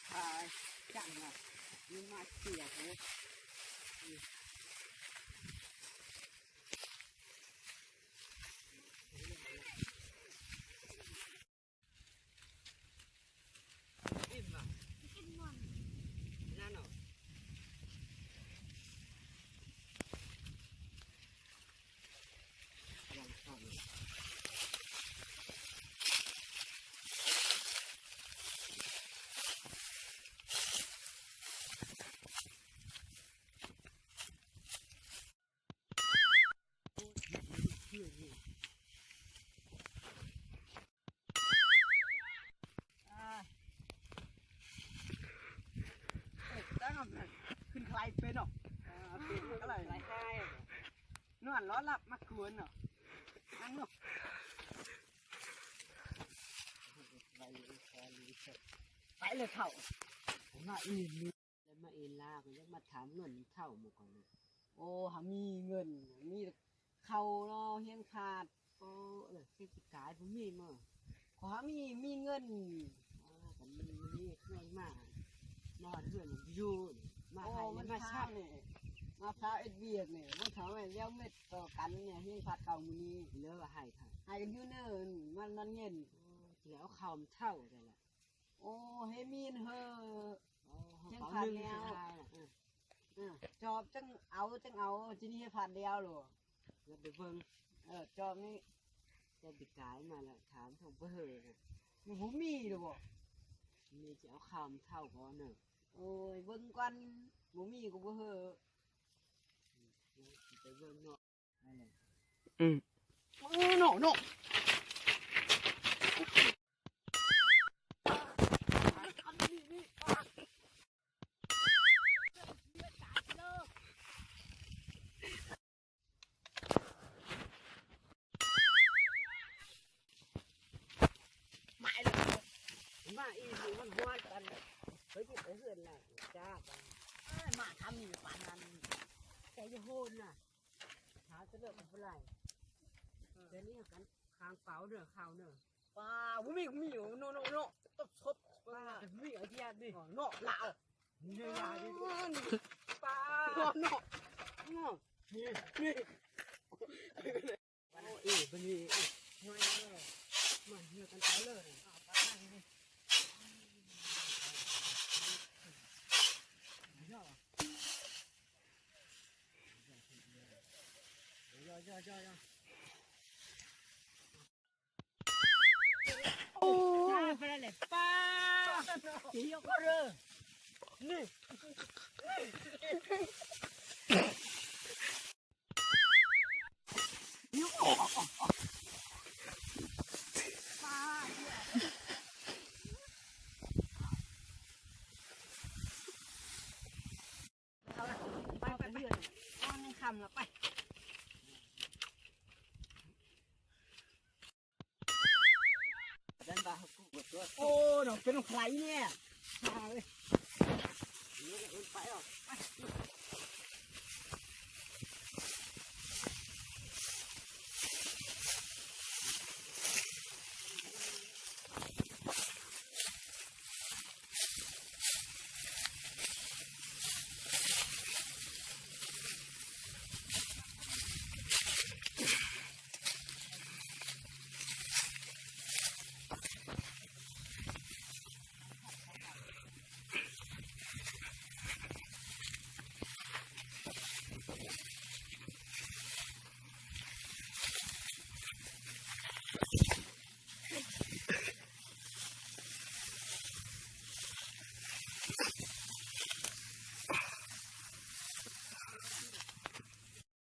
ຂາຈັ່ງວ່າ ມັນມາເສຍເລີຍ. ອ່າ ເອີ ຕັ້ງ ຂຶ້ນໄຄເປັນເນາະ ອ່າ ເປັນກໍໄດ້ ນອນລໍຫຼັບມາກວນເນາະ ນັ່ງເນາະ ໄປເລີຍເຖົ້າ ມາອີກ. ແລ້ວມາເອນລາກໍຢາກມາຖາມເງິນເຖົ້າໝູ່ກ່ອນເນາະ. ໂອ້ ຫາມີເງິນ ມີເຂົ້າເນາະ ຮຽງຂາດ. ໂອ້ ເອີ ເຮັດຊິກາຍບໍ່ມີມາ. ຂໍຫາມີ ມີເງິນ. ໂອ້ ກັນມີ ມີເງິນມາ ມາຮອດເຮືອນຢູ່ ມາໃຫ້ ໂອ້ ມາຊັບ ມາພາເຮັດວຽກນີ້ ມັນເຂົ້າແມ່ນແລ້ວເມັດຕໍ່ກັນນີ້ ຮຽງຂາດເຂົ້າມື້ນີ້ ເຫຼືອວ່າໃຫ້ ໃຫ້ກັນຢູ່ເນີນ ມັນ ມັນເຢັນ. ໂອ້ ຊິເອົາເຂົ້າເຖົ້າໄດ້ລະ. ໂອ້ ເຮມີນເຮີ ໂອ້ ເຮົາເອົາໜຶ່ງສຸດທ້າຍນະ ເອີ ເອີ ຈອບຈັ່ງເອົາ ຈັ່ງເອົາ ທີນີ້ເຮັດພາດດຽວໂລດ ເດີໄປເບິ່ງ ເອີ ຈອບນີ້ ແຕ່ປີກາຍມາລະຖາມເຖົ້າບໍ່ເຮີນະ ມັນບໍ່ມີໂລດບໍ່ ມີຈະເອົາຄຳເຖົ້າກ່ອນເດີ ໂອ້ຍ ເບິ່ງກ່ອນ ບໍ່ມີກໍບໍ່ເຮີ ອືມ ອືມ ໂນ ໂນ ມາອີກ ມັນຫົວກັນ ເຮີຍ ໄປເຮືອນລະ ຈ້າ ເອີ ມາທຳນີ້ປານນັ້ນ ແກຢ່າໂຫດນະ. ຫາຈະເລີກບໍ່ໄດ້ ເອີ ດຽວນີ້ຫາກັນຄາງເປົາເດີ ເຂົ້າເດີ ປາ ບໍ່ມີ ບໍ່ມີ ໂນ ໂນ ໂນ ຕົບສົບ ປາ ມີໄອເດຍນີ້ ເນາະ ລາວ ນີ້ລາວນີ້ ປາ ໂນ ໂນ ນີ້ ນີ້ ໂອ້ ເອີ ບັດນີ້ ມາເຮືອກັນໄປເລີຍ ເອົາປານີ້ ໂອ້ ໄປແລ້ວແຫຼະ ປາ ຊິຍົກເລີຍ ນີ້ ປາ. ເອົາລະ ໄປ ໄປ ໄປ ມັນຄ່ຳລະ ໄປ ໂອ້ ເນາະ ເປັນຂອງໃຜແທ້ ເອີຍ ໄປເອົາ ໄປ.